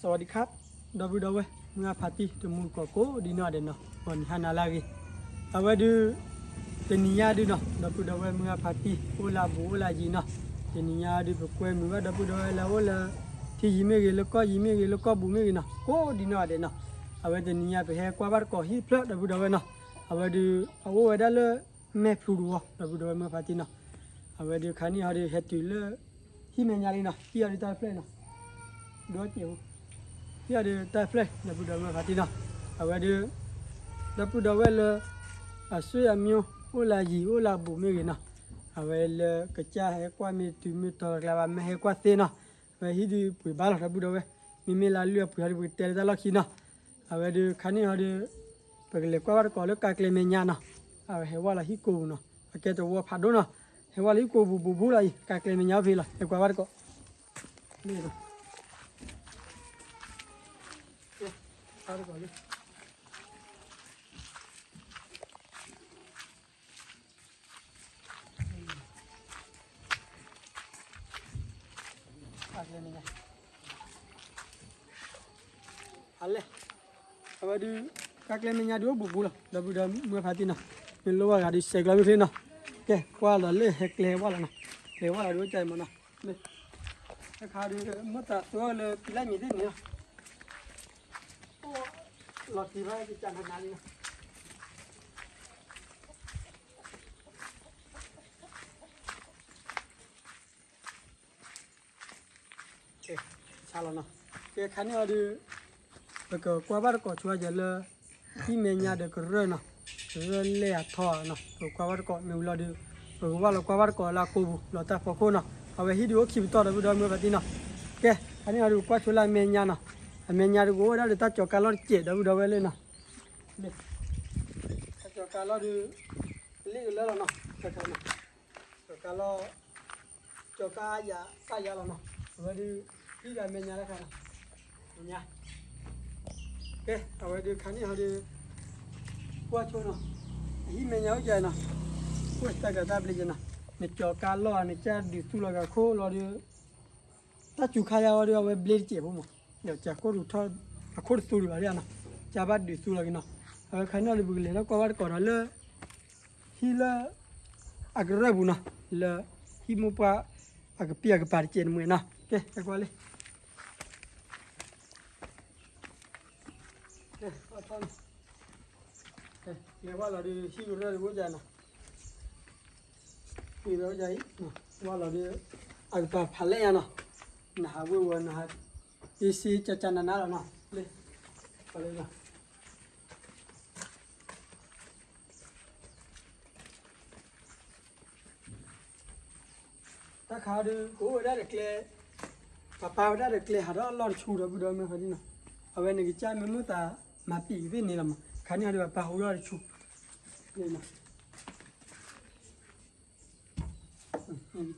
သဝၤဒံခါ, ဒီပုၢ်ဒီဝဲၢ်မုၢ်ဂၢ်ဖါတံၢ်တမူတကိးကိးဒ်နီၢ်ဒဲးနီၤ, ဂီၤနံၤဟါနၤလၢအဂ့ၤ, အဝဲဒုး တနံၤညါဒုးနီၤ ဒီပုၢ်ဒီဝဲၢ်မုၢ်ဂၢ်ဖါတံၢ် အိၣ်လၢအဘူးအိၣ်လၢအယံၤနီၤ, တနံၤညါဒုးပကွဲမုာ်ဘၣ်ဒီပုၢ်ဒီဝဲၢ်လၢအအိၣ်လၢ ထံယံၤမ့ၢ်ဂ့ၤ လၢကီၢ်ယံၤမ့ၢ်ဂ့ၤ လၢကီၢ်ပူၤမ့ၢ်ဂ့ၤနီၤ ကိးဒ်နီၢ်ဒဲးနီၤ, အဝဲတနံၤညါပဟဲကွၢ်ဘၣ်တကိးဟံၣ်ဖျၢၣ်ဒီပုၢ်ဒီဝဲၢ်နီၤ, အဝဲဒုး အအိၣ်ဝဲဒၣ်လၢ မဲာ်ဖျူးတဝီ ဒီပုၢ်ဒီဝဲၢ်မုၢ်ဂၢ်ဖါတံၢ်နီၤ, အဝဲဒုးခါန့ၣ်ဟီဒုးဟဲတုၤလၢ ဟံၣ်မဲာ်ညါလံနီၤ, ဟံၣ်အီၤဒုးတၢ်တဖျၢၣ်နီၤ, ဒိက့ၤဟူ, ဟံၣ်အီၤဒုးတၢ်တဖျၢၣ် ဒီပုၢ်ဒီဝဲၢ်မုၢ်ဂၢ်ဖါတံၢ်နီၤ, အဝဲဒုး ဒီပုၢ်ဒီဝဲၢ်လၢ အဆွေအမျိုး အိၣ်လၢယံၤ အိၣ်လၢအဘူးမ့ၢ်ဂ့ၤနီၤ, အဝဲလၢကစၢ်ဟဲကွၢ်မ့ၢ်တုၤမ့ၢ်တီၤတကျါဘၣ် မ့ၢ်ဟဲကွၢ်သ့နီၤ, အဝဲဟံၣ်ဒုးပှ့ၤဘၣ်လီၤ ဒီပုၢ်ဒီဝဲၢ်, မ့မ့ၢ်လၢအလုၢ်အပှ့ၤဟီဒုး ပကတဲလၢတၢ်လီၢ်ခံနီၤ, အဝဲဒုးခါန့ၣ်ဟီဒုး ပကလဲၤကွၢ်ဘၣ်တကိးလၢကါကျဲမဲာ်ညါနီၤ, အဝဲဟဲဝဲလီၤဟံၣ်ကိာ်ပူၤနီၤ, အကဲတဝီဖးဒိၣ်နီၤ, ဟဲဝဲလီၤဟံၣ်ကိာ်ပူၤဘူးဘူးလီၤအံၤ ကါကျဲမဲာ်ညါအိၣ်ဖဲလီၤ ဟဲကွၢ်ဘၣ်တကိး အလဲၣ်, အဝဲဒုး ကါကျဲမဲာ်ညါဒုးအိၣ်ဘူးဘူးလီၤ ဒီပုၢ်ဒီဝဲၢ်မုၢ်ဂၢ်ဖါတံၢ်နီၤ, မ့ၢ်လိၣ်ဘၣ်ဂၤဒုး ဆဲးကျိးမ့ၢ်ချ့နီၤ, ကဲ ကွၢ်လီၤလၢဟဲကျဲဝဲလီၤနီၤ, ကျဲဝဲလီၤဒုးအိၣ်ကၢ်အံၤမးနီၤ, တခါဒုး မ့ၢ်တၢ်သွဲလၢပံလၢမံၤသ့ၣ်န့ၣ်နီၤ, အိၣ်လီၤတံၢ်ဘၣ်ကကၢ်နးနးလံနီၤ ဆါလီၤနီၤ, ကဲခါန့ၣ်အီၤဒုး ပကကွၢ်ဘၣ်တကိးဆိယၤလၢ ဟံၣ်မဲာ်ညါဒီးကရၢၢ်နီၤ, ကရၢၢ်လဲၢ်အထီနီၤ, ပကကွၢ်ဘၣ်တကိးမ့ၢ်ဝံၤလီၤဒုး ပကဝၢ်လီၤကွၢ်ဘၣ်တကိးလၢအကိာ်ပူၤ လီၤတၢ်ဖီခိၣ်နီၤ, အဝဲဟံၣ်ဒုးအိၣ်ခံပတီၢ် ဒီပုၢ်ဒီဝဲၢ်မုၢ်ဂၢ်ဖါတံၢ်နီၤ, ကဲ ခါန့ၣ်အီၤဒုး ပကွၢ်ဆိလၢအမဲာ်ညါနီၤ, အမဲာ်ညါဒုးကအိၣ်ဝဲဒၣ်ဒီးတၢ်ကၠီၤကါလီၢ်တစဲး ဒီပုၢ်ဒီဝဲၢ်လၢနီၤ, တၢ်ကၠီၤကါလီၢ်ဒုး ကလ့ၣ်ကလၢလီၤနီၤ, တၢ်ကၠီၤကါလီၢ် ကၠီၤကါယၤ ကါယၤလီၤနီၤ, အဝဲဒုး ဟံၣ်ဒီးအမဲာ်ညါတခါနီၤ, မဲာ်ညါ, ကဲ အဝဲဒုးခါန့ၣ်ဟီဒုး ကွၢ်ဆိနီၤ, အဟံၣ်မဲာ်ညါအိၣ်ကဲနီၤ, အိၣ်တၢ်ကၢတၢ်ဘျ့ကဲနီၤ, နကၠီၤကါလီၢ် နကၢ်ဒုးသူလီၤက့ၤအခိၣ်လီၤဒုး တၢ်စူၤခါယါဝဲဒုး အဝဲဘျ့တစဲးဖိမး, ဒီးကၢ်ခိၣ်ထီၣ် အခိၣ်တသူဒံးဘၣ်ဒ်နီၤ, ကၢ်ဘၣ်ဒုးသူလီၤက့ၤနီၤ, အဝဲခါန့ၣ်အီၤဒုး ပကလဲၤလၢကွၢ်ဘၣ်တကိးဒီးလၢ ဟံၣ်လၢ အကရၢၢ်ပူၤနီၤ, လၢဟံၣ်မိၢ်ပှၢ် အကပံၢ်အကပၤတစဲးတမှဲၤနီၤ, ကဲ ဟဲကွၢ်လံ, ကဲ လဲၤဝဲလီၤဒုး ဟံၣ်ကရၢၢ်ဒုးအိၣ်ကဲနီၤ, ဟံၣ်ကရၢၢ်အိၣ်ကဲအံၤ, ဝဲလီၤဒုး အကပၤဖးလဲၢ်ညါနီၤ, နဟးဝ့ၤဝီၤ နဟး အ့စ့ကၢ်ကၢ်နးနးလီၤနီၤ, လၢ တၢ်ခါဒုး ကအိၣ်ဝဲဒၣ်ဒီးကျဲ, ပှၤပာ်ဝဲဒၣ်ဒီးကျဲဟးထီၣ်လီၢ်တဆူ ဒီပုၢ်ဒီဝဲၢ်မုၢ်ဂၢ်ဖါတံၢ်နီၤ, အဝဲန့ၣ်ကစၢ်မ့ၢ်မုၢ်သးမၤပံာ်ကသ့ၣ်န့ၣ်လီၤမး, ခါန့ၣ်အီၤဒုးပာ်ဟူထီၣ်တဆူ န့ၣ်နီၤ က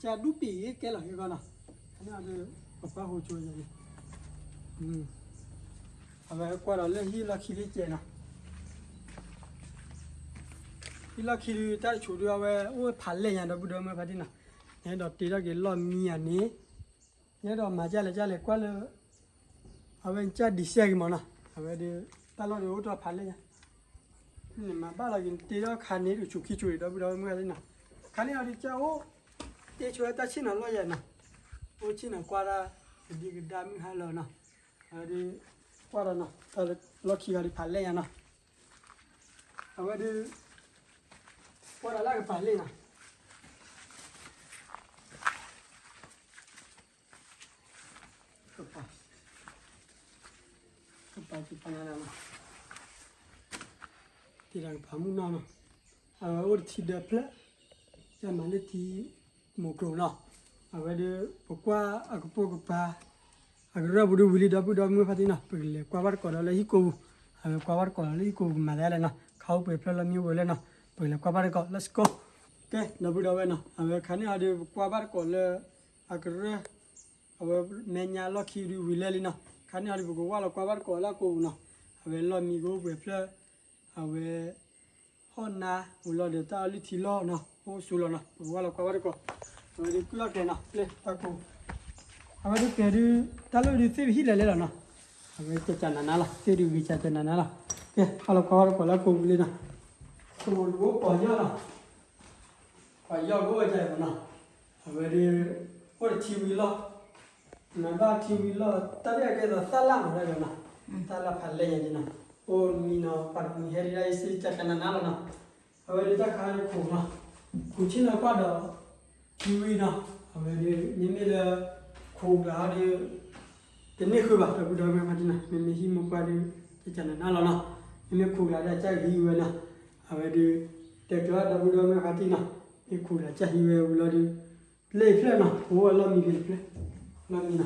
စၢ်ဒူၣ်ပံာ်ကဲလီၤဟ့ၣ်ဂီၢ်နီၤ, ခါန့ၣ်အီၤဒုး ပပာ်ဟူဆိန့ၣ်, အဝဲကွၢ်ဒီးလၢဟံၣ်လီၢ်ခံလံကဲနီၤ, ဟံၣ်လီၢ်ခံဒုး တၢ်တဆူးဒုး အဝဲအိၣ်ဖးလဲၢ်ညါ ဒီပုၢ်ဒီဝဲၢ်မုၢ်ဂၢ်ဖါတံၢ်နီၤ, နအဲၣ်ဒိးတ့ထီၣ်က့ၤလီၢ်မံယၤန့ၣ်, ယအဲၣ်ဒိးမၤကၢ်လဲၣ်ကၢ်လဲၣ်ကွၢ်လၢ အဝဲကၢ်ဒံးစဲးဂ့ၤမးနီၤ, အဝဲဒုး တၢ်လီၢ်ဒုးအိၣ်ထီၣ်ဖးလဲၢ်ညါ, နမၤဘၣ်လီၤက့ၤ နတ့ထီၣ်ခါန့ၣ် တဆူးခံဆူးအံၤ ဒီပုၢ်ဒီဝဲၢ်မုၢ်ဂၢ်ဖါတံၢ်နီၤ, ခါန့ၣ်အီၤဒုးကၢ်အိၣ် တ့ဆိဝဲတၢ်ဆ့ၣ်နီၤလီၢ်ယၤနီၤ, အိၣ်ဆ့ၣ်နီၤကွၢ်တၢ် ကဒံကဒါမုၢ်ဟါလီၤနီၤ, အဝဲဒုး ကွၢ်ဒီးနီၤ တၢ်လီၢ်ခံဂၤဒုးဖးလဲၢ်ညါနီၤ, အဝဲဒုး ကွၢ်ဒီးလၢကပၤလဲၢ်နီၤ ကပၤ, ကပၤကပၤနၤနၤလီၤ, တ့ဒီးကပၤမုၢ်နီၢ်နီၤ, အဝဲအိၣ်တထံဒၢဖျၢၣ်, ကမၤလၢထံမိၢ်ကျိၤနီၤ, အဝဲဒုး ပကွၢ်အကပိာ်ကပၤ အကရၢၢ်ပူၤဒုးဝံၤလံ ဒီပုၢ်ဒီဝဲၢ်မုၢ်ဂၢ်ဖါတံၢ်နီၤ, ပကလဲၤကွၢ်ဘၣ်တကိးဒီးလၢဟံၣ်ကိာ်ပူၤ, အဝဲကွၢ်ဘၣ်တကိးဒီးလၢဟံၣ်ကိာ်ပူၤကမၤသးလဲၣ်နီၤ, ခါအိၣ်ပှဲၤဖျၢၣ်လီၤမံအိၣ်ဝဲလဲၣ်နီၤ, ပကလဲၤကွၢ်ဘၣ်တကိး let's go, ကဲ ဒီပုၢ်ဒီဝဲၢ်နီၤ, အဝဲခါန့ၣ်အီၤဒုး ပကွၢ်ဘၣ်တကိးလၢ အကရၢၢ် အဝဲမဲာ်ညါလီၢ်ခံဒုးဝံၤလဲၣ်လံနီၤ, ခါန့ၣ်အီၤဒုး ပကဝၢ်လီၤကွၢ်ဘၣ်တကိးလၢအကိာ်ပူၤနီၤ, အဝဲလီၤမံကအိၣ်ပှဲၤဖျၢၣ်, အဝဲ ဟီၣ်နါဝံၤလီၤဒီးတၢ်အီလုၢ်ထံလီၢ်နီၤ အိၣ်ဆူလီၤနီၤ, ပကဝၢ်လီၤကွၢ်ဘၣ်တကိး, အဝဲဒုးကုၢ်လီၤကျဲနီၤ လၢတၢ်ကိာ်, အဝဲဒုးကျဲဒုး တၢ်လီၢ်ဒုးသ့ၣ်ပဟံၣ်လဲၤလဲၣ်လီၤနီၤ, အဝဲကကနၤနၤလီၤ, သ့ၣ်ဒုးဂ့ၤကကနၤနၤလီၤ. ကဲ ဟါလီၤကွၢ်ဝဲတကိးလၢကိးပူၤလံနီၤ, ကိးပူၤတဘိပီၢ်ယီၢ်လီၤ, ပီၢ်ယီၢ်ကအိၣ်ဝဲဒ်အံၤမးနီၤ, အဝဲဒၣ် အိၣ်ဒီးထံဝံၤလီၢ်, နဘၣ်ထံဝံၤလီၢ် တၢ်ဒ်အကဲသိးသၣ်လၣ်မးဒၣ်နီၤ, သၣ်လၣ်ဖးလဲၢ်ညါနီၤ, အိၣ်မံနီၤ ပှၤတမံၤဟဲဒ်အံၤစ့ၢ်ကီးကနၤနၤလီၤနီၤ, အဝဲဒၣ်တၢ်ခါဒ်ခိးနီၤ, ခိးဆ့ၣ်နီၤကွၢ်ဒီး ထံဝံၤနီၤ, အဝဲဒၣ် မ့မ့ၢ်လၢ ခိးကလးဟီဒ် တန့ၢ်ဃုာ်ဘၣ် ဒီပုၢ်ဒီဝဲၢ်ဖါတံၢ်နီၤ, မ့မ့ၢ်ဟံၣ်မိၢ်ပှၢ်ဒီး ကကနၤနၤလီၤနီၤ, မ့မ့ၢ်ခိးကလးဒ်အကစၢ်ကဟံးဝဲနီၤ, အဝဲဒၣ် တဲကျၢၤဒီပုၢ်ဒီဝဲၢ်ဖါတံၢ်နီၤ, မ့ၢ်ခိးကလးကစၢ်ဟံးဝဲဝံၤလီၤဒီး လၢအံၤဖျၢၣ်နီၤ, ပအိၣ်ဝဲလီၢ်မံဖဲအံၤဖျၢၣ်, လီၢ်မံနီၤ, လီၢ်မံက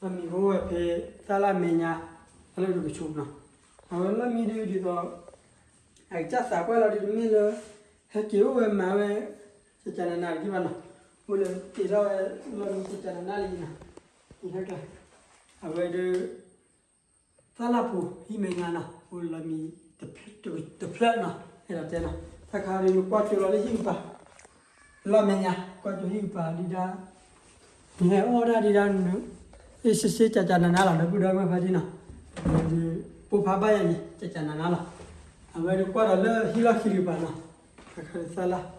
အိၣ်ဝဲဖဲ သၣ်လၣ်မဲာ်ညါ တၢ်လၢတကဆူးနီၤ, အဝဲလီၢ်မံဒ်ဒ်သိး အကစၢ်သးပှၢ်လီၤဒ်တမ့ၢ်လၢ ဟဲက့ၤအိၣ်ဝဲမၤဝဲ ကကနၤနၤတက့ၢ်ဘၣ်နီၤ, အိၣ်လၢတ့ထီၣ်ဝဲလီၢ်မံကကနၤနၤလံနီၤ, အဝဲဒၣ် သၣ်လၣ်ဖိ ဟံၣ်မဲာ်ညါနီၤ, အိၣ်လီၢ်မံ တဖျၢၣ်နီၤ, အဲၣ်ဒိးတဲနီၤ, တၢ်ခါဒ်နကွၢ်ကၠိလီၤလၢဟံၣ်ကပၤ လီၢ်မဲာ်ညါ, ကွၢ်ကၠိဟံၣ်ကပၤဒ်ဒၣ် နဟဲအီၣ်ဒၣ်ဒ်ဒၣ်န အ့ၣ်စ့စ့ကကနၤနၤလီၤ ဒီပုၢ်ဒီဝဲၢ်ဖါတံၢ်နီၤ, ပိၢ်ဖးဘၣ်ယၤအံၤ ကကနၤနၤလီၤ, အဝဲဒၣ်ကွၢ်ဒီးလၢဟံၣ်လီၢ်ခံတကပၤနီၤ, တၢ်ခါဒ်သၣ်လၣ်, ဟံၣ်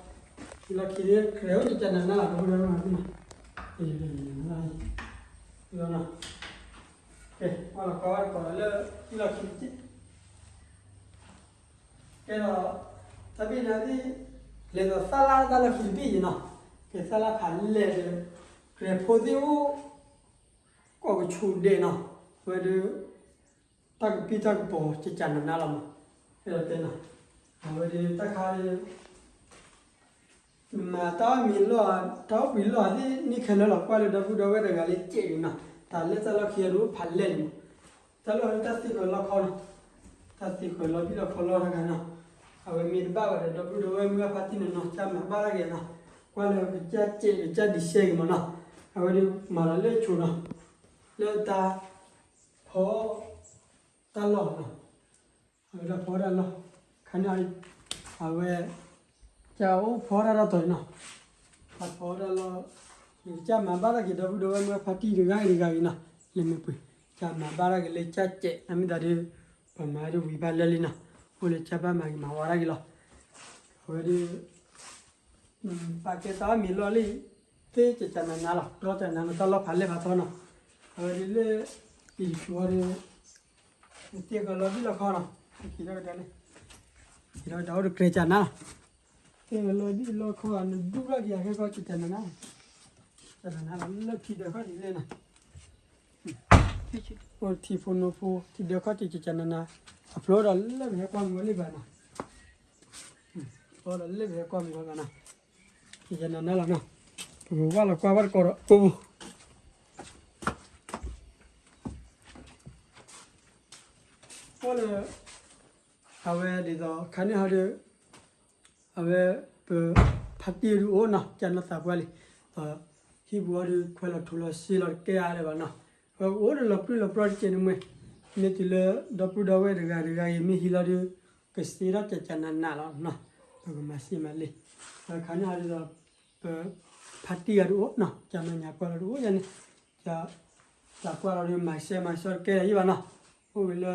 လီၢ်ခံဒ်ကြဲးအိၣ်ကကနၤနၤလီၤ ဒီပုၢ်ဒီဝဲၢ်ဖါတံၢ်နီၤ, လီၤနီၤ, ကဲ ကွၢ်လီၤကွၢ်ဝဲတကိးဒီးလၢဟံၣ်လီၢ်ခံတက့ၢ် ကဲဒီး တၢ်ဘ့ၣ်န့ၣ်သ့ၣ် လဲၤဒီးသၣ်လၣ်တၢ်လီၢ်ခံတဘ့ၣ်အံၤနီၤ, ကဲသၣ်လၣ်ဖးလဲၢ်ဒီး ကြဲးဖိသ့ၣ်အိၣ် ကီၢ်ကဆူးဒဲးနီၤ, အဝဲဒၣ် တၢ်ကပံၢ်တၢ်ကပီၤကကနၤနၤလီၤမး, အဲၣ်ဒိးတဲနီၤ, အဝဲဒၣ်တၢ်ခါဒ် နမၤတၢ်အီၣ်မံၤလီၢ် တၢ်အီၣ်ပှံၤလီၢ်သ့ၣ်န့ၣ်ခဲလၢာ်လီၤ, ကွၢ်လၢဒီပုၢ်ဒီဝဲၢ်တဂၤလၢကဲးအံၤနီၤ, တၢ်လၢတၢ်လီၢ်ခံအဒိၣ်ဖးလဲၢ်န့ၣ်မး, တၢ်လီၢ်လၢတၢ်သ့ၣ်ဃၢၤလီၢ်ခီနီၤ, တၢ်သ့ၣ်ဃၢၤလီၤဘံၣ်လီၢ်ခီလီၢ်တခါနီၤ, အဝဲမ့ၢ်တဘၣ်ဝဲဒီး ဒီပုၢ်ဒီဝဲၢ်မုၢ်ဂၢ်ဖါတံၢ်န့ၣ်နီၤ ကမၤဘၣ်တၢ်က့ၤနီၤ, ကွၢ်လၢကစၢ်ကဲးကစၢ်ဒံးစဲက့ၤမးနီၤ, အဝဲဒၣ်မၤလီၤလၢဆိနီၤ, လၢတၢ်ဖီ တၢ်လီၢ်နီၤ, အဝဲဒၣ်ဖီတၢ်လီၢ်, ခါန့ၣ် အဝဲ ကအိၣ်ဖီတၢ်တၢ်တီၤအံၤနီၤ, အဖီတၢ်လီၢ်, ယကစၢ်မၤဘၣ်တၢ်က့ၤဒီပုၢ်ဒီဝဲၢ်မုၢ်ဂၢ်ဖါတံၢ်တဂၤဂ့ၤတဂၤဂ့ၤနီၤ, လၢမ့ၢ်ပှ့ၤ ကမၤဘၣ်တၢ်က့ၤလၢကစၢ်ကဲး နမ့ၢ်သးဒ် ပမၤဒ်ဝံၤဘၣ်လၢလံနီၤ, အိၣ်လၢကစၢ်ဘၣ်မၤကမၤဝါတၢ်က့ၤလီၤ, အဝဲဒၣ် ပာ်ကဲတၢ်အီၣ်မံၤလီၢ်လံ, သ့ၣ်ကကနၤနၤလီၤ, တြီကနၤနၤတၢ်လီၢ်ဖးလဲၢ်ဖးထီနီၤ, အဝဲဒၣ်လၢ အံၤတဆူအီၤဒီး နသ့ၣ်ဃၢၤလီၤဘံၣ်လီၢ်ခီနီၤ, က့ၤထီၣ်ကဒါန့ၣ်, က့ၤထီၣ်ကဒါအိၣ်ဒီးကြဲးကနၤလီၤ, သ့ၣ်ဃၢၤလီၤဘံၣ်လီၢ်ခီ နဒူၣ်ထီၣ်က့ၤအခဲခီကကနၤနၤ, ကနၤနၤလီၤလၢခံဒၢးခီၣ်ထံးလဲၣ်နီၤ, အိၣ်ထံဖိနိဖိ ထံဒၢးခီၣ်ထံးကကနၤနၤ, အဖျိဒီးလၢပဟဲကွၢ်မုာ်ဝဲလံဘၣ်နီၤ, ဖျိဒီးလၢပဟဲကွၢ်မုာ်ဝဲဘၣ်နီၤ, ကကနၤနၤလီၤနီၤ, ပကဝၢ်လီၤကွၢ်ဘၣ်တကိးဒီး အိၣ်လၢ အဝဲဒ်သိး ခါန့ၣ်ဟီဒီး အဝဲ ပ ဖါတံၢ်ဒုးအိၣ်နီၤ ကနီၢ်သးပှၢ်လံ, ဒီးဟံၣ်ပူၤအီၤဒုး ခွဲးလီၤထူလီၤစ့လီၤတကဲအါလၢၤဘၣ်နီၤ, အဝဲကအိၣ်ဒီးလီၤပြံလီၤပြီတကဲန့ၣ်မ့ၢ်, မ့ၢ်တုၤလၢ ဒီပုၢ်ဒီဝဲၢ်တဂၤတဂၤအံၤ မ့ၢ်ဟံးလီၤဒုး ကစ့ထီၣ်ကကနၤနၤလီၤနီၤ, ပကမၤစ့မၤလ့, ဒီးခါန့ၣ်ဟီဒ်သိး ပ ဖါတံၢ်ဂၤတအိၣ်နီၤ ကနီၢ်ညါပှၢ်လီၤတအိၣ်ယၤန့ၣ်, က သးပှၢ်လီၤဒီး မၤစဲမၤစီတကဲလၢၤယံၣ်ဘၣ်နီၤ, အိၣ်ဝဲလၢ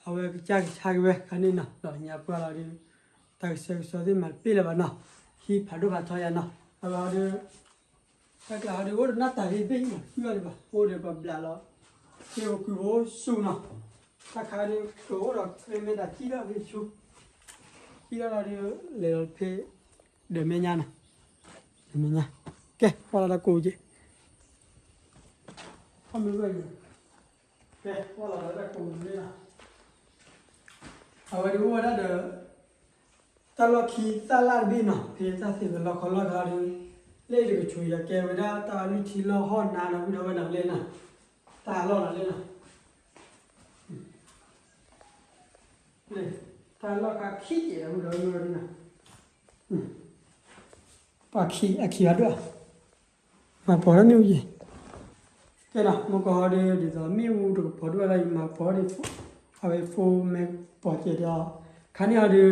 အဝဲကစၢ်ကဆါက့ၤဝဲခါန့ၣ်နီၤ, ဒီးညါပှၢ်လီၤဒီး တၢ်ကဆှဲကဆှီသ့ၣ်မၤတပ့ၢ်လၢၤဘၣ်နီၤ, ဟံးဖးဒိၣ်ဖးထီယၤနီၤ, အဝဲဟီဒီး တၢ်ကျးဟီဒီး အိၣ်ဒီးနၢ်တၤသ့ၣ်ဘ့ၣ်အံၤနီၤ, ဃုအီၤဒံးဘၣ်, အိၣ်ဒီးပှၤဘျးလီၤ စ့ဖိကုၢ်ဖိဆူၣ်နီၤ, တၢ်ခါဒီး ကအိၣ်ဒီး မ့ၢ်တၢ်ထံၣ်ထီၣ်ဖဲဆူ ထံၣ်ထီၣ်ဒီး လဲၤလီၤဖဲ ဒီးမဲာ်ညါနီၤ, ဒီးမဲာ်ညါ, ကဲ ကွၢ်လီၤတၢ်ကိးက့ၤ ကဲ ကွၢ်လီၤတၢ်ကိးက့ၤလီၤ, အဝဲဒၣ်အိၣ်ဝဲဒၣ်ဒီး တၢ်လီၢ်ခံသၣ်လၣ်တဘ့ၣ်နီၤ, ဖဲတၢ်သ့ၣ်ကလီခီလီၢ်ခါဒီး လၢအံၤတကဆူးယၤကဲဝဲဒၣ်တၢ်အီလုၢ်ထံလီၢ်ဟီၣ်နါဒီး ဝံၤဒီးဝဲနီၤလဲၣ်နီၤ, တၢ်လီၢ်နီၤလဲၣ်နီၤ တၢ်လီၢ်ခါခံကဲးဒီး ဝံၤဒီးဝဲနီၤ, ပှၤခံ အခံဂၤဒွဲၣ် မၤပိာ်ထီၣ်မ့ၣ်အူယံၤ, ကဲနီၤ မုၢ်ကီၢ်ဟီဒီး ဒ်သိးမ့ၣ်အူတကပီၤဒွဲၣ်လၢယမၤပိာ်ဒီး အဝဲဖိမ့ၢ်ပိာ်ကဲဒီး ခါန့ၣ်ဟီဒီး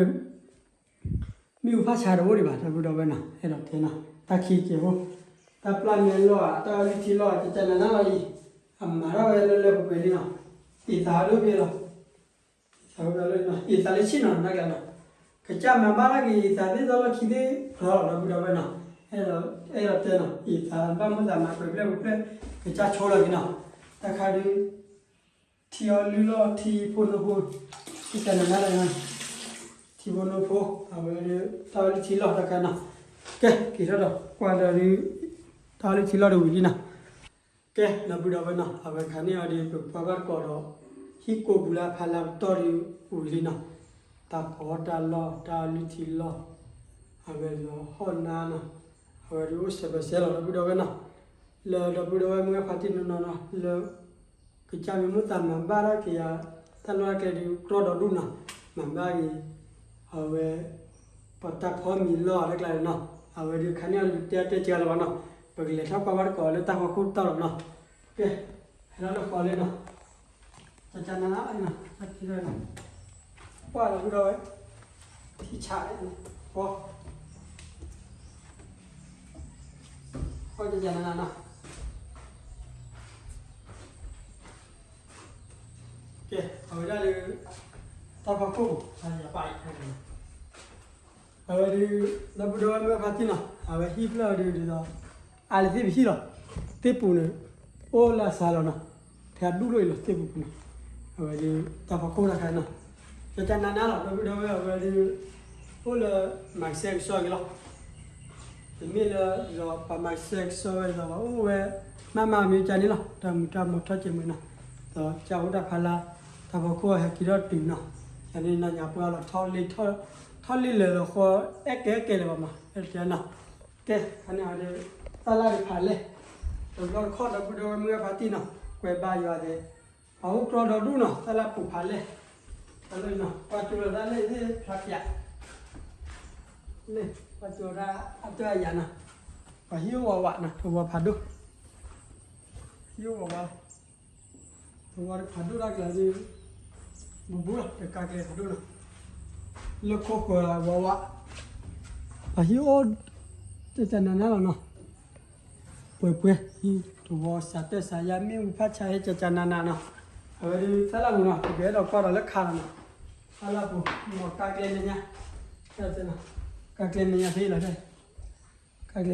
မ့ၣ်အူဖးဆါတအိၣ်ဒံးဘၣ် ဒီပုၢ်ဒီဝဲၢ်နီၤ, အဲၣ်ဒိးတဲနီၤ တၢ်ခံကဲးဖိ, တၢ်ပျၢ်မဲာ်လီၢ်ဧါ တၢ်အီလုၢ်ထံလီၢ်ဧါ ကကနၤနၤလီၤအံၤ, အမၤထီၣ်ဝဲလၢလၢပှဲၤပှဲၤလံနီၤ, အံၤသးဒိၣ်ဖဲလီၤ, အံၤသးဒိၣ်ဖဲလီၤနီၤ, အံၤသးလၢဆံၣ်နီၤ နၢ်ကျါနီၤ, ကစၢ်မၤဘၣ်တၢ်က့ၤအံၤသးသ့ၣ်သီလီၢ်ခံသ့ၣ်ဖျီလီၤ ဒီပုၢ်ဒီဝဲၢ်နီၤ, အဲၣ်ဒိးတဲနီၤ အံၤသးဘၣ်မုၢ်သးမၤပှဲၤဖျၢၣ်ပှဲၤဖျၢၣ် ကစၢ်ဆိလီၤက့ၤနီၤ, တၢ်ခါဒုး ထံအီလုၢ်လီၢ်ထံဖိနိဖိ, ကစၢ်နၤနၤလၢ ထံဖိနိဖိ အဝဲဒုး တၢ်အီလုၢ်ထံလီၢ်တခါနီၤ, ကဲ က့ၤထီၣ်ဒီးကွၢ်ဒီးဒုး တၢ်အီလုၢ်ထံလီၢ်တဝံၤလံနီၤ, ကဲ ဒီပုၢ်ဒီဝဲၢ်နီၤ အဝဲခါန့ၣ်အီၤဒုး ပကွၢ်ဘၣ်တကိးဒီး ဟံၣ်ကိးပူၤလၢအဖီလာ်ပတီၢ်ဒုးဝံၤလံနီၤ, တၢ်ဖီတၢ်လီၢ် တၢ်အီလုၢ်ထံလီၢ်, အဝဲဒုးဟီၣ်နါနီၤ, အဝဲဒုးအိၣ်စဲးပၢၤစဲးလီၤ ဒီပုၢ်ဒီဝဲၢ်နီၤ, လၢဒီပုၢ်ဒီဝဲၢ်မုၢ်ဂၢ်ဖါတံၢ်နီၤနီၤနီၤ လၢ ကစၢ်မ့ၢ်မုာ်သးမၤဘၣ်တၢ်က့ၤယၤ တၢ်လီၢ်တၢ်ကျဲဒုးကြီဒီးဒူၣ်နီၤ, မၤဘၣ်က့ၤ အဝဲ ပတၢ်ဖီမံၤလီၢ်တၢ်ကျါနီၤ, အဝဲဒုးခါန့ၣ်အီၤဒုးတဲတဲကလီၤဘၣ်နီၤ, ပကလဲၤထီၣ်ကွၢ်ဘၣ်တကိးလၢတၢ်ဖီခိၣ်တီၢ်လီၤနီၤ, ကဲ ဟဲလီၤလၢဃီလံနီၤ, ကကနနနီၤ, ကွၢ်လီၤဒီပုၢ်ဒီဝဲၢ်, ထံဆး, ဃီ ဃီကကနနနီၤ ကဲ အဝဲဒၣ်လၢ တၢ်ဖီခိၣ်ပူၤ အဝဲဒုး ဒီပုၢ်ဒီဝဲၢ်မုၢ်ဂၢ်ဖါတံၢ်နီၤ အဝဲဟံၣ်ဖျၢၣ်အီၤဒုးဒ်သိး အါလၢသ့ၣ်ပဟံၣ်လီၤ, သ့ၣ်ပူၤန့ၣ် အိၣ်လၢအစှၤလီၤနီၤ, ဖဲအဒူၣ်လိာ်အံၤလီၤ သ့ၣ်ပူၤပူၤန့ၣ်, အဝဲဒုး တၢ်ဖီခိၣ်တခါနီၤ, ကကနနလီၤ ဒီပုၢ်ဒီဝဲၢ် အဝဲဒုး အိၣ်လၢ မၤကဆှဲကဆှီက့ၤလီၤ တမ့ၢ်လၢဒ်သိးပှၤမၤကဆှဲကဆှီဝဲဒ်သိးပှၤအိၣ်ဝဲ မၤမၤမ့ၢ်ကန့ၣ်လီၤ တၢ်မူၤတၢ်မီၤထီၣ်က့ၤမ့ၢ်နီၤ, ဒီးကၢ်အိၣ်တၢ်ဖးလါ တၢ်ဖီခိၣ်ဟဲက့ၤထီၣ်တုၤနီၤ, ယန့ၣ်နီၤ ညါပှၢ်လီၤ ထီၣ်လ့လၢာ်လီၤဃီ အဲၣ်ကဲကဲလၢၤဘၣ်မး အဲၣ်တဲနီၤ, ကဲ ခါန့ၣ်အီၤဒီး တၢ်လၢ်တဖးလဲၢ်, တဘျီတခီၣ် ဒီပုၢ်ဒီဝဲၢ်မုၢ်ဂၢ်ဖါတံၢ်နီၤ ကွဲးဘါယွၤသ့, ပှၤအိၣ်ကြီဒီးဒူၣ်နီၤ တၢ်လၢပူၤဖးလဲၢ်, တၢ်လၢနီၤ ကွၢ်ကၠိလီၤတၢ်လၢသ့ၣ်ဖျါပၠး လၢ ကွၢ်ကၠိလီၤတၢ်အတၢ်အယၤနီၤ, ပှၤဟံၣ်အိၣ်ဝးဝးနီၤ တဝီဖးဒိၣ်, ဟံၣ်အိၣ်ဝးဝး, တဝီဖးဒိၣ်တၢ်ကျါဒုး, ဘူးဘူးလီၤ တကးကျဲဖးဒိၣ်နီၤ, လၢခိၣ်ဃၢၤဝးဝး, ပှၤဟံၣ်အိၣ် တကနနလီၤနီၤ ပှဲၤပှဲၤ ဟံၣ်တဝီစးတၢ်စးယါမ့ၣ်အူဖးဆါဟဲကကနနနီၤ, အဝဲဒုးတၢ်လၢ်ပူၤနီၤ ပ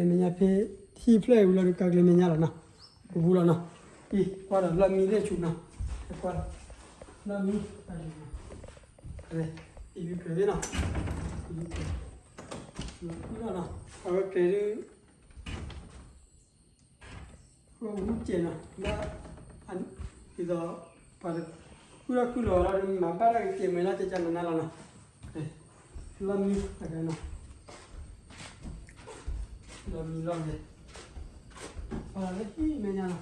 ကအဲၣ်ဒိးကွၢ်ဒီးလၢခါလီၤနီၤ, တၢ်လၢ်ပူၤ မ့ၢ်ကးကျဲမဲာ်ညါ, ကးကျဲမဲာ်ညါဖဲအံၤလီၤ, ကးကျဲမဲာ်ညါဖဲ ဟံၣ်ဖျၢၣ်အံၤဝံၤလီၤဒုးကးကျဲမဲာ်ညါလီၤနီၤ, ပူၤပူၤလီၤနီၤ, အံၤကွၢ်ဒီးလီၢ်မံလၢဆူနီၤ, ကွၢ် လီၢ်မံ အံၤကြၢးသ့နီၤ, အံၤကြၢး အဝဲကြၢးဒုး ဃိဝူကဲးနီၤ လၢ ဒ်သိး ပှၤတ ဃုထီၣ်ဃုလီၤလီၤဒီး မၤဘၣ်တၢ်ကကဲးမဲာ်လၢကကနနလီၤနီၤ, လီၢ်မံ လီၢ်မံလီၢ်မံ လၢဟံၣ်မဲာ်ညါနီၤ,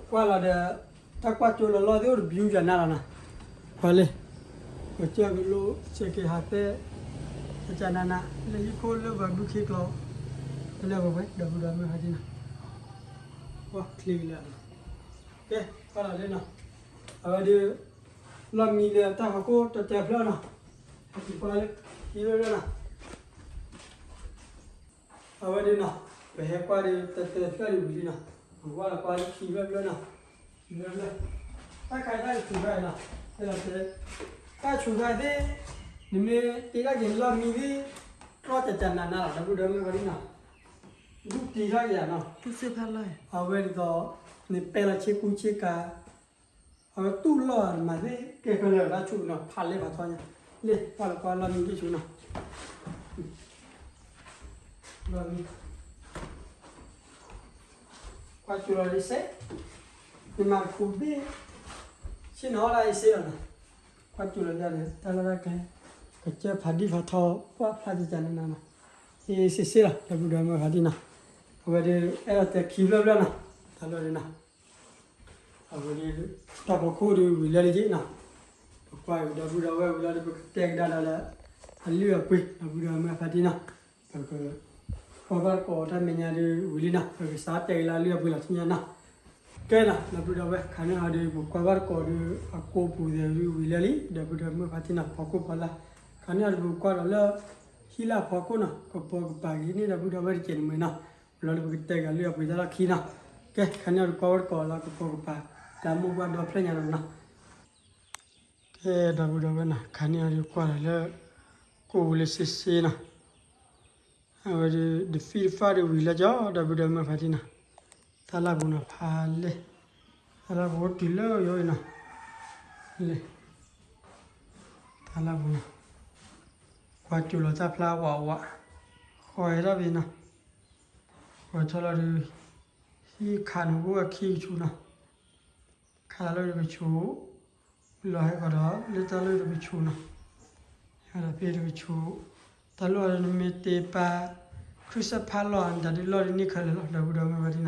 ကွၢ်လီၤဒီး တၢ်ကွၢ်ကၠိလီၤလီၢ်သ့ၣ်အိၣ်တဘျုးယၤနၤလီၤနီၤ, ကွၢ်လၢ ပကစၢၢ်ကလိ ဆဲးက့ၤဟးသဲ ကကနန လၢဟံၣ်ခိၣ်လၢပှၤဘုခ့ကျိာ် တလၢပှဲၤပှဲၤ ဒီပုၢ်ဒီဝဲၢ်မုၢ်ဟါဒ်နီၤ, ကွၢ်ချ့ကလၢာ် ကဲ ကွၢ်လီၤလၢနီၤ, အဝဲဒုး လီၢ်မံလၢတၢ်ဖီခိၣ်တတၢၢ်ဖျၢၣ်နီၤ, ဟဲက့ၤကွၢ်လၢ ခံဖျၢၣ်ဖျၢၣ်နီၤ, အဝဲဒုးနီၤ, ပဟဲကွၢ်ဒုးတတၢၢ်ဖျၢၣ်ဒုးဝံၤလံနီၤ, ပကွၢ်လီၤကွၢ်လၢခံဖျၢၣ်ဖျၢၣ်နီၤ, ခံဖျၢၣ်ဖျၢၣ်, တၢ်ခါအံၤတၢ်ကဆူးခါအံၤနီၤ, တဲလီၤတဲ, တၢ်ဆူးခါသ့ၣ်, နမ့ၢ်တ့တၢ်က့ၤလီၢ်မံသ့ၣ်, တြီၢ်ကကနနလီၤ ဒီပုၢ်ဒီဝဲၢ်မုၢ်ဟါဒ်နီၤ, ဒူၣ်တံၢ်ထီၣ်က့ၤယၤနီၤ, အဝဲဒ်သိး နပဲလီၤဆ့ကူဆ့ကၤ, အဝဲတူၢ်လီၢ်မၤသ့ၣ် ကဲခဲလၢာ်တၢ်ဆူးနီၤ ဖးလဲၢ်ဖးထီညါ, လၢကွၢ်လီၤကွၢ်လီၢ်မံတဆူးနီၤ, လီၢ်မံ ကွၢ်ကၠိလီၤလံစ့, နမၤတခူဘ့ၣ်, ဆ့ၣ်နီၤအီၣ်ဒၣ်အံၤစ့လီၤနီၤ, ကွၢ်ကၠိလီၤယၤန့ၣ် တၢ်လီၢ်တၢ်ကျဲ, ကစၢၢ်ဖးဒံၣ်ဖးထီ ကွၢ်ဖျါကကနနနီၤ, အ့စ့စ့လီၤ ဒီပုၢ်ဒီဝဲၢ်မုၢ်ဟါဒ်နီၤ, အဝဲဒုး အဲၣ်ဒိးတဲခံဖျၢၣ်ဖျၢၣ်နီၤ, တၢ်လီၢ်ဒ်နီၤ အဝဲဒုး တၢ်ဖီခိၣ်ဒုးဝံၤလၢလံက့နီၤ, ပကွၢ်ဒီပုၢ်ဒီဝဲၢ်ဝံၤလီၤဒီး ပကတဲကဒါဒီးလၢ အလုၢ်အပှ့ၤ ဒီပုၢ်ဒီဝဲၢ်မုၢ်ဟါဒ်နီၤ, ပက ကွၢ်ဘၣ်တကိးတၢ်မဲာ်ညါဒုးဝံၤလံနီၤ, ပကစးတဲကလၢအလုၢ်အပှ့ၤလီၤဆူညါနီၤ, ကဲနီၤ ဒီပုၢ်ဒီဝဲၢ် ခါန့ၣ်ဟီဒုး ပကွၢ်ဘၣ်တကိးဒုး အကိးပူၤသ့ၣ်ဒုးဝံၤလၢလံ ဒီပုၢ်ဒီဝဲၢ်မုၢ်ဟါဒ်နီၤ ဖီခိၣ်ဖီလာ်, ခါန့ၣ်ဟီဒုး ပကွၢ်ဒီးလၢ ဟံၣ်လၢအဖီခိၣ်နီၤ ကပီၤကပၤဂ့ၤန့ၣ် ဒီပုၢ်ဒီဝဲၢ်တကဲးန့ၣ်မ့ၢ်နီၤ, လီၤဒီးပကတဲကလၢအလုၢ်အပှ့ၤတၢ်လီၢ်ခံနီၤ, ကဲ ခါန့ၣ်ဟီဒုး ကွၢ်ဘၣ်တကိးလၢကပီၤကပၤ တၢ်မိၢ်ပှၢ်ဒီဖျၢၣ်ညါလီၤနီၤ. ကဲ ဒီပုၢ်ဒီဝဲၢ်နီၤ, ခါန့ၣ်အီၤဒုးကွၢ်လီၤလၢ ကိၣ်ပူၤလၢစ့စ့နီၤ, အဝဲဒုး တဖံးတဖးဒုးဝံၤလၢကၠီ ဒီပုၢ်ဒီဝဲၢ်မုၢ်ဖါတံၢ်နီၤ, တၢ်လၢ်ပူၤနီၤ ဖးလဲၢ်, တၢ်လၢ်ပူၤအိၣ်တုၤလၢယိအံၤနီၤ, လဲၢ်, တၢ်လၢ်ပူၤနီၤ, ကွၢ်ကၠိလီၤတၢ်ဖျါဝးဝး, ဃီဟဲထီၣ်ဖဲနီၤ, ဃီထီၣ်လီၤဒုး ဟံးခးန့ၣ်အိၣ်အခံကဆူးနီၤ, ခးလီၤလၢတကဆူး, လီၤဟဲကီးဒီးလၢတၢ်လီၢ်တကဆူးနီၤ, ဟဲဒီးဖဲတကဆူး, တၢ်လီၢ်နမ့ၢ်တ့ပာ် ခရံာ်စဖးလီၢ် နတၢ်ဒုးလီၢ်ဒုးန့ၢ်ခဲလၢာ်လီၤ ဒီပုၢ်ဒီဝဲၢ်မုၢ်ဖါတံၢ်နီၤ,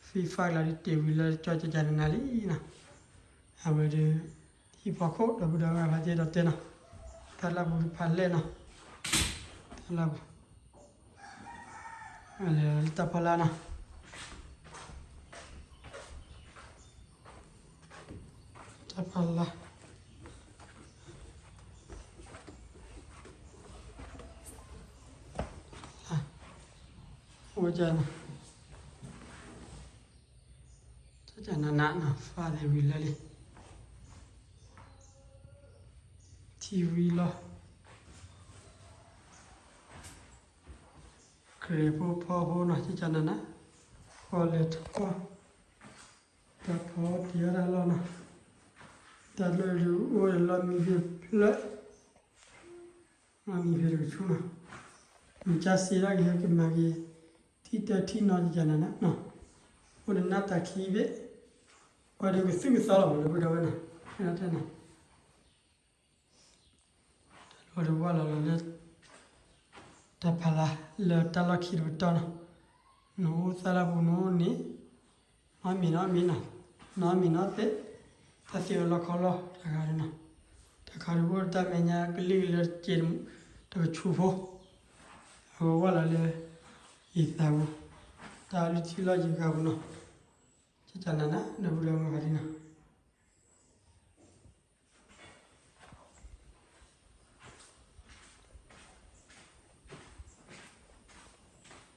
ဖံးဖးကလၤဒုးတ့ၢ်ဝံၤလၢကၠီကကနနၤလံနီၤ, အဝဲဒုး ဟံၣ်ဖီခိၣ် ဒီပုၢ်ဒီဝဲၢ်မုၢ်ဖါတံၢ်ဒီးတဲနီၤ, တၢ်လၢ်ပူၤဖးလဲၢ်နီၤ, တၢ်လၢ်ပူၤ တၢ်ဖီလာ်နီၤ, တၢ်ဖီလာ်, အိၣ်ကၠီနီၤ, ကၠီကနနနီၤ ဖးသ့ဝံၤလၢလံ, ထံဝံၤလီၤ ကြဲးဖိဖီဖိနီၤ ကၠီကနန, ဃီလဲၤထီၣ်, တၢ်ဖီတ့ၢ်အီၣ်တၢ်လီၢ်နီၤ, တၢ်လီၢ်ဒုးအိၣ်လီၢ်မံဖဲဖျၢၣ်, လီၢ်မံဖဲတကဆူးနီၤ, မ့ၢ်ကၢ်စ့ဒၣ်က့ၤ ကမၤက့ၤ ထံတၢ်ထံနီၤ ကၠီကနနနီၤ, အိၣ်ဒီးနၢ်တၢ်ခံဘ့ၣ်, အဝဲဒုးကသူၣ်ကသီလီၤ ဒီပုၢ်ဒီဝဲၢ်နီၤ, ဖဲနီၤတဲနီၤ တၢ်လီၢ်ဒုးဝၢ်လီၤလီၤလၢ တၢ်ဖးလၢ်လၢတၢ်လီၢ်ခံတပတီၢ်နီၤ, နအိၣ်သၣ်လၢ်ပူၤနအိၣ်န့ၣ်, နီၢ်မံၤနီၢ်မံၤနီၤ, နီၢ်မံၤနီၢ်သ့, တၢ်သ့ဝဲလီၢ်ခီလီၢ်တခါဒုးနီၤ, တခါဒုးအိၣ်တၢ်မဲာ်ညါကလံၣ်ကလၢတက့ၢ်, တကဆူးဖိ, အဝဲဝၢ်လီၤလၢ ယံာ်သးပူၤ, တၢ်လုၢ်ထံလီၢ်ယံၤဂၤပူၤနီၤ, ကၠီကနန ဒီပုၢ်ဒီဝဲၢ်မုၢ်ဖါတံၢ်နီၤ တခါဒုး ကိၣ်ဒီးတၢ်ဖီ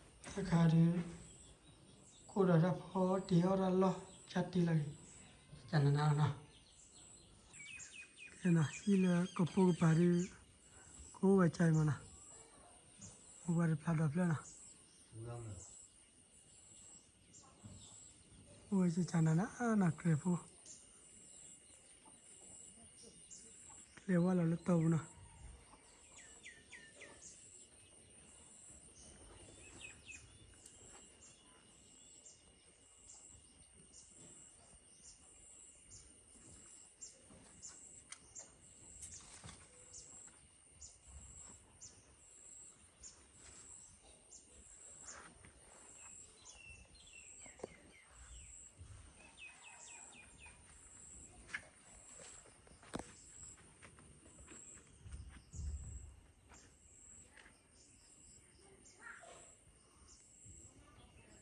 တ့ၢ်အီၣ်တၢ်လီၢ် ကၠီတ့လီၤက့ၤ ကၠီနနနီၤ, ဟံၣ်လၢကပိာ်ကပၤဒုး ကအိၣ်ဝဲကၠီအံၤမးနီၤ, အိၣ်ဝဲတဖျါဒီဖျၢၣ်နီၤ အိၣ်ဝဲကၠီနနနီၤ ကြဲးဖိ, ကြဲးဝဲလီၤလၢတီပူၤနီၤ တၢ်လီၢ်ဒုး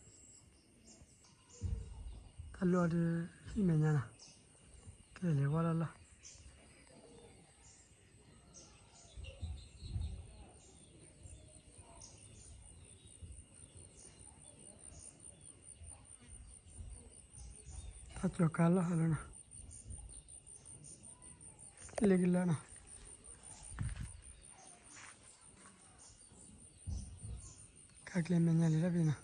ဟံၣ်မဲာ်ညါနီၤ, ကဲလဲၤဝဲလီၤလီၤ တၢ်ကၠီၤကါလီၤဟဲလီၤနီၤ, လ့ကလၢနီၤ, ကါကျဲမဲာ်ညါလံတၢ်ဖံးနီၤ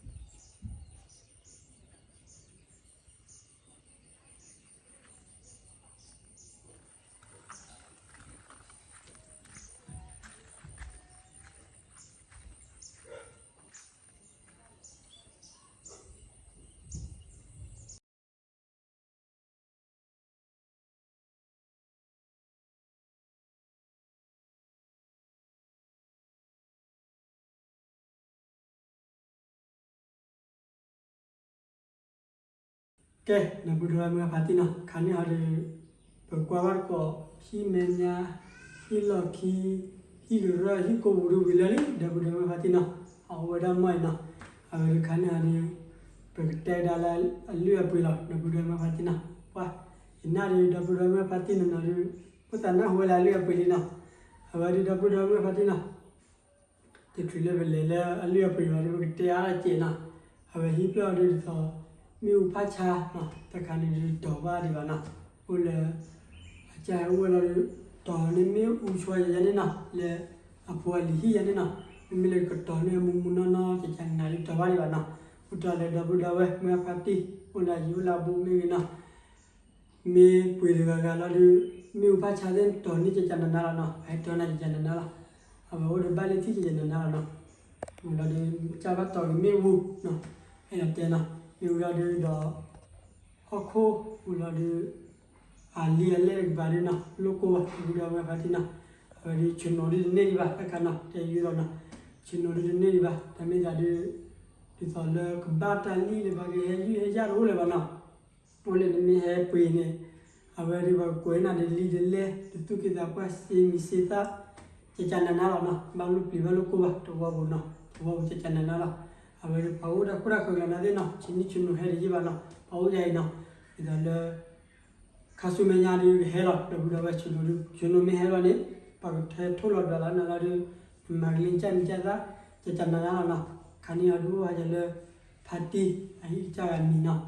ကဲ ဒီပုၢ်ဒီဝဲၢ်မုၢ်ဖါတံၢ်နီၤ, ခါန့ၣ်ဟီဒုး ပကွၢ်ဘၣ်တကိး ဟံၣ်မဲာ်ညါ, ဟံၣ်လီၢ်ခံ, ဟံၣ်ကရၢၢ်, ဟံၣ်ကိးပူၤဒုးဝံၤလၢာ်လံ ဒီပုၢ်ဒီဝဲၢ်မုၢ်ဖါတံၢ်နီၤ, အအိၣ်ဝဲဒၣ်မီၢ်အံၤနီၤ, အဝဲဒုးခါန့ၣ်ဟီဒုး ပကတဲကဒါလၢအလုၢ်အပှ့ၤလီၤ ဒီပုၢ်ဒီဝဲၢ်မုၢ်ဖါတံၢ်နီၤ, ပှၤ ယနာ်ဒုး ဒီပုၢ်ဒီဝဲၢ်မုၢ်ဖါတံၢ်နီၤနီၤဒုး အိၣ်သးနၢ်ဟူဝဲလၢအလုၢ်အပှ့ၤလံနီၤ, အဝဲဒုး ဒီပုၢ်ဒီဝဲၢ်မုၢ်ဖါတံၢ်နီၤ တချုးလၢပလဲၤလၢအလုၢ်အပှ့ၤဘၣ်ဒီး ပကတဲအါထီၣ်က့ၤနီၤ, အဝဲဟံၣ်ဖျၢၣ်အီၤဒုးတသီ မ့ၣ်အူဖးဆါနီၤ တၢ်ခါန့ၣ်ဒုးတီၢ်ဘၣ်ဒံးဘၣ်နီၤ, အိၣ်လၢ အကၢ်ဟဲအိၣ်ဝဲလီၤဒုး တီၢ်န့ၢ်မ့ၣ်အူဆွဲယၤန့ၣ်နီၤ, လၢအဖိအလံၤဟံၣ်ယၤန့ၣ်နီၤ, မ့မ့ၢ်လၢကတီၢ်န့ၢ်မူမူနီၢ်နီၢ် ကကနၤဒုးတီၢ်ဘၣ်ဒံးဘၣ်နီၤ, အိၣ်တ့ၢ်လၢဒီပုၢ်ဒီဝဲၢ် မုၢ်အဖါတံၢ် အိၣ်လၢအယံၤအိၣ်လၢအဘူးမ့ၢ်ဂ့ၤနီၤ မ့ၢ်ပှ့ၤတဂၤဂၤလီၤဒုး မ့ၣ်အူဖးဆါသ့ၣ်တီၢ်န့ၢ်ကကနၤနၤလီၤနီၤ, ဟဲတီၢ်နၤကကနၤနၤလီၤ, အဝဲအိၣ်ဒီးဘၣ်လ့ထံၣ်ကကနၤနၤလီၤနီၤ, လီၤဒုး ကၢ်ဘၣ်တီၢ်က့ၤမ့ၣ်အူနီၤ, အဲၣ်ဒိးတဲနီၤ, မ့ၣ်အူလီၤဒုးဒီး ဟီၣ်ခိၣ်ပူၤလီၤဒုး အလံာ်အလဲၢ်တကပၤဒုးနီၤ လိၣ်ကိၢ်ဘၣ် ဒီပုၢ်ဒီဝဲၢ်ဖါတံၢ်နီၤ, အဝဲဒုးဆ့ၣ်နီၤဒုးတန့ၢ်ဒံးဘၣ် တၢ်ခါနီၤ တဲယုၢ်လီၤနီၤ, ဆ့ၣ်နီၤဒုးတန့ၢ်ဒံးဘၣ် တၢ်မ့ၢ်သးဒုး ဒ်သိးလၢကဘၣ်တၢ်လံၣ်လၢပှၤကဟဲယုၢ်ဟဲယၢ်တအိၣ်လၢၤဘၣ်နီၤ, အိၣ်လၢနမ့ၢ်ဟဲပှ့ၤန့ၣ် အဝဲဒုးပှၤကကွဲးနၤဒ်လံာ်ဒ်လဲၢ် ဒ်သူၣ်က့သးပှၢ် စ့မံၤစ့သၣ် ကကနၤနၤလီၤနီၤ, ဘၣ်လိၣ်ပျံၤဘၣ်လိၣ်ကိၢ်ဘၣ် သဝီပူၤနီၤ, သဝီပူၤကကနၤနၤလီၤ, အဝဲဒုးပှၤအိၣ်တၢ်ခိၣ်တၢ်ဃၢၤကျါနၤသ့ၣ်နီၤ ဆ့ၣ်နီၤဆ့ၣ်နီၤဟဲတယံာ်ဘၣ်နီၤ, ပှၤအိၣ်ယၤအံၤနီၤ, ဒ်သိးလၢ ခါဆူမဲာ်ညါဒုးကဟဲလီၤ ဒီပုၢ်ဒီဝဲၢ်ဆ့ၣ်နီၤဒုး ဆ့ၣ်နီၤမ့ၢ်ဟဲလီၤန့ၣ် ပှၤကထဲထိၣ်လီၤဒီးလၢနၤလီၤဒုး နမၤကလံၤကၢ်မံၤကၢ်သၣ် ကကနၤနၤလီၤနီၤ, ခါန့ၣ်အီၤဒုးအိၣ်ဝဲယၤလၢ ဖါတံၢ် အဟံၣ်ကစၢ်ဂၤမံၤနီၤ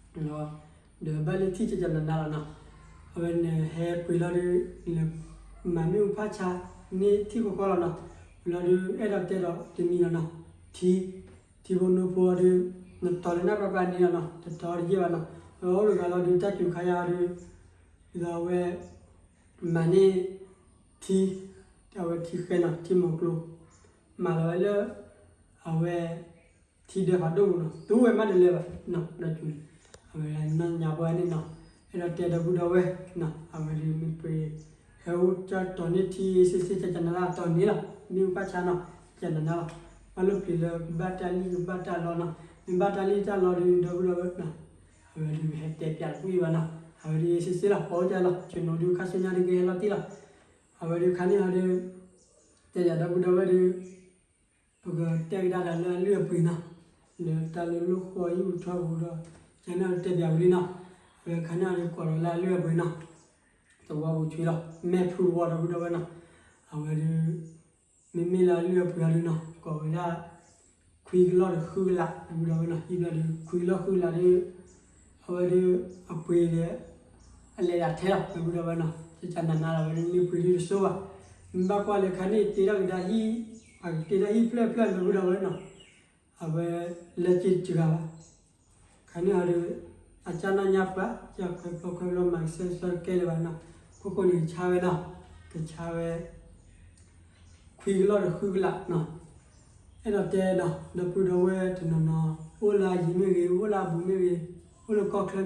ဒီးဘၣ်လ့ထံၣ်ကကနၤနၤလီၤနီၤ, အဝဲနဟဲပှ့ၤလီၤဒုး နမၤမ့ၣ်အူဖးဆါန့ၢ်ထံကီၢ်ကီၢ်လီၤနီၤ, ပှ့ၤလီၤဒုး အဲၣ်ဒိးတဲဒီးတမံၤလီၤနီၤ, ထံ ထံဖိနိဖိအီၤဒုး နတီၤလၢနၢ်ပၢၢ်ပၢၢ်န့ၣ်လီၤနီၤ, တတီၤတယံာ်ဘၣ်နီၤ, အဝဲအိၣ်တဂၤလီၤဒုး တၢ်စူၤခါယၤအီၤဒုး ဒ်သိးအဝဲ မၤန့ၢ် ထံ အဝဲထံဃဲနီၤ ထံမိၢ်ကျိ မၤလီၤဝဲလၢ အဝဲ ထံဒၢဖးဒိၣ်ပူၤနီၤ သူဝဲမးတလၢဘၣ်နီၤ ဒီးစူၤန့ၣ် အဝဲနီၢ်ညါပှၢ်န့ၣ်နီၤ အဲၣ်ဒိးတဲဒီပုၢ်ဒီဝဲၢ်နီၤ အဝဲဒုးမ့ၢ်ပှ့ၤ ဟဲအိၣ်ကတီၢ်န့ၢ်ထံစ့စ့ ကကနၤနၤတီၢ်န့ၣ်လီၤ မ့ၣ်အူဖးဆါနီၤ ကကနၤနၤလီၤ ဘၣ်လိၣ်ပျံၤလၢကဘၣ်တၢ်လံၣ်ကဘၣ်တၢ်လီနီၤ မ့ၢ်ဘၣ်တၢ်လံၣ်တၢ်လီဒုး ဒီပုၢ်ဒီဝဲၢ်နီၤ အဝဲဒုးဟဲတဲပၠးတပှံၢ်ဘၣ်နီၤ အဝဲဒုးစ့စ့လီၤ ပှၤအိၣ်တၢ်လီၤ ဆ့ၣ်နီၤဒုးခါဆူညါဒုးကဟဲလီၤတံၢ်လီၤ အဝဲဒုးခါန့ၣ်အီၤဒုး တဲယၤဒီပုၢ်ဒီဝဲၢ်ဒုး ပကတဲကဒါဒီးလၢအလုၢ်အပှ့ၤနီၤ လၢတၢ်လၢလိၣ်ဃီဟံၣ်ပူၤထီပူၤဒီး ကန့ၣ်အီၤဒုးတဲပၠးဝံၤလံနီၤ အဝဲခါန့ၣ်အီၤဒုးကိးလီၤလၢအလုၢ်အပှ့ၤနီၤ သဝီပူၤဆွံလီၤ မဲာ်ဖုသဝီဒီပုၢ်ဒီဝဲၢ်နီၤ အဝဲဒုး မ့မ့ၢ်လၢအလုၢ်အပှ့ၤအီၤဒုးနီၤ ကိးဝဲဒၣ် ခွံကလီၢ်ဒီးဃုကလး ဒီပုၢ်ဒီဝဲၢ်နီၤ ဟံၣ်ဘျီဒုး ခွံကလီၢ်ဃုကလးဒုး အဝဲဒုး အပှ့ၤဒီး အလဲၤဒၣ်ထဲလီၤ ဒီပုၢ်ဒီဝဲၢ်နီၤ ကကနၤနၤလီၤ အဝဲဒုးမ့ၢ်ပှ့ၤဒုးတစိဘၣ် မ့ၢ်ဘၣ်ကွၢ်လၢခါန့ၣ် တ့ထီၣ်ကဒါဟံၣ် ပှၤကတ့ထီၣ်ဟံၣ်ဖျၢၣ်ဖျၢၣ် ဒီပုၢ်ဒီဝဲၢ်နီၤ အဝဲလဲၤက့ၤတဂၤဘၣ် ခါန့ၣ်အီၤဒုး အကၢ်နီၢ်ညါပှၤ ကၢ်ခွဲးဖျိခွဲးဖျိမၤကဆှဲကဆှီတကဲလၢၤဘၣ်နီၤ ခိၣ်ခိၣ်န့ၣ်ကဆါဝဲနီၤ ကဆါဝဲ ခွံကလီၢ်ဒီးဃုကလးနီၤ အဲၣ်ဒိးတဲနီၤ ဒီပုၢ်ဒီဝဲၢ်တနီၤနီၤ အိၣ်လၢအယံၤမ့ၢ်ဂ့ၤ အိၣ်လၢအဘူးမ့ၢ်ဂ့ၤ အိၣ်လၢကီၢ်ချၢမ့ၢ်ဂ့ၤနီၤ ဒ်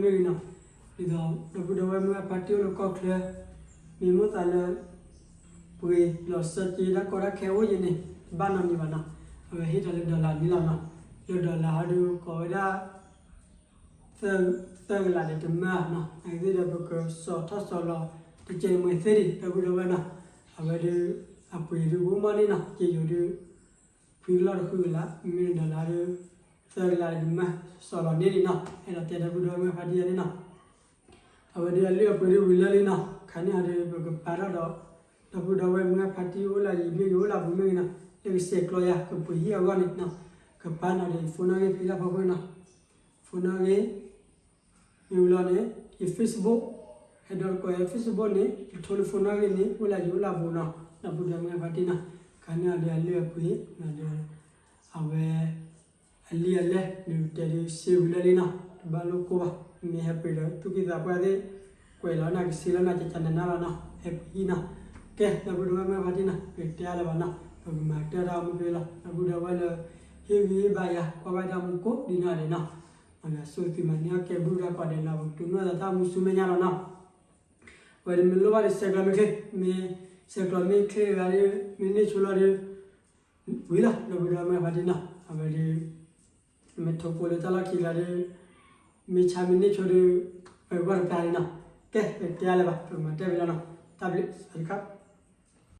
သိး ဒီပုၢ်ဒီဝဲၢ်မုၢ်အဖါတံၢ်အိၣ်လၢကီၢ်ချၢ မ့ၢ်မိၣ်သးလၢ ပှ့ၤလီၤစၢက့တၢ်ကီတၢ်ခဲအိၣ်ယံၤန့ၣ် တဘၣ်နီတမံၤဘၣ်နီၤ အဝဲဟ့ၣ်တၢ်လၢ dollar န့ၣ်လီၤနီၤ လၢ dollar ဟီဒုးကိးဝဲဒၣ် သၢကလးဒီးတမၢနီၤ အဂ့ၢ်ဒ်ဒီးပကစီၤထီၣ်စီၤလီၤ တကဲးတမှဲၤသ့ဒံး ဒီပုၢ်ဒီဝဲၢ်နီၤ အဝဲဒုး အပှ့ၤဒုးကအိၣ်မီၢ်န့ၣ်နီၤ က့ယိၤဒုး ခွံကလီၢ်တဃုကလး မ့မ့ၢ် dollar ဒုး သၢကလးဒီးတမၢ စီၤလီၤန့ၢ်ဒံးနီၤ အဲၣ်ဒိးတဲဒီပုၢ်ဒီဝဲၢ်မုၢ်အဖါတံၢ်ယၤန့ၣ်နီၤ အဝဲဒုးအလုၢ်အပှ့ၤဒုးဝံၤလၢလံနီၤ ခါန့ၣ်အီၤဒုး ပကပာ်ထီၣ်ဒီး ဒီပုၢ်ဒီဝဲၢ်မုၢ်အဖါတံၢ်အိၣ်လၢအယံၤမ့ၢ်ဂ့ၤ အိၣ်လၢအဘူးမ့ၢ်ဂ့ၤနီၤ လၢကဆဲးကျိးယၤ ကပှ့ၤဟံၣ်အဂီၢ်န့ၣ်နီၤ ကပာ်နီၤဒီး ယ phone နီၣ်ဂံၢ်ဖဲလၢဖီခိၣ်နီၤ phone နီၣ်ဂံၢ် မ့ၢ်ဝံၤလီၤန့ၣ် ယ Facebook ဟဲဒိးတကိးယၤ Facebook န့ၣ် ယ telephone နီၣ်ဂံၢ်န့ၣ် အိၣ်လၢယအိၣ်လၢအဘူးနီၤ ဒီပုၢ်ဒီဝဲၢ်မုၢ်အဖါတံၢ်နီၤ ခါန့ၣ်အီၤဒုးအလုၢ်အပှ့ၤ အဝဲ အလံာ်အလဲၢ် ဒုးတဲဒုးစ့ဝံၤလၢလံနီၤ တဘၣ်လိၣ်ကိၢ်ဘၣ် မ့ၢ်ဟဲပှ့ၤဒီးသူၣ်က့သးပှၢ်သ့ၣ် ကွဲးလီၤနၤကဆ့လီၤနၤ ကကနၤနၤလီၤနီၤ ဟဲပှ့ၤဟံၣ်နီၤ ကဲ ဒီပုၢ်ဒီဝဲၢ်မုၢ်အဖါတံၢ်နီၤ ပတဲအါလၢၤဘၣ်နီၤ ပကမၤတၢ်တၢ်အိၣ်မူဖဲလီၤ ဒီပုၢ်ဒီဝဲၢ်လၢ ဟ့ၣ်ဂံၢ်ဟ့ၣ်ဘါယၤ ကွၢ်ဘၣ်တၢ်အိၣ်မူကိးဒံးနီၢ်ဂၤဒဲးနီၤ မၤဂ့ၤဆိၣ်ဂ့ၤသုမၤန့ၢ်အီၣ်ကဲဘျုးတၢ်ကိးဂၤဒဲးနီၤ ပကတိၤနီၣ်သးတၢ်အိၣ်မူဆူမဲာ်ညါလီၤနီၤ အဝဲဒုးမ့ၢ်လိၣ်ဘၣ်ဒီးဆဲးကျိးမ့ၢ်ချ့ မ့ၢ်ဆဲးကျိးမ့ၢ်ချ့ဂၤဒုး မ့ၢ်န့ၢ်ဆိလီၤဒုး ဝံၤလီၤ ဒီပုၢ်ဒီဝဲၢ်မုၢ်အဖါတံၢ်နီၤ အဝဲဒုး မ့ၢ်ထိၣ်ဖိလၢတၢ်လီၢ်ခံဂၤဒုး မ့ၢ်ဆါမ့ၢ်န့ၢ်ဆိဒုး ပဂီၢ်တပျၢ်လံနီၤ ကဲ ပတဲအါလၢၤဘၣ် ပကမၤတၢ်ဖဲလီၤနီၤ တၢ်ဘျုး စဝၤစခါ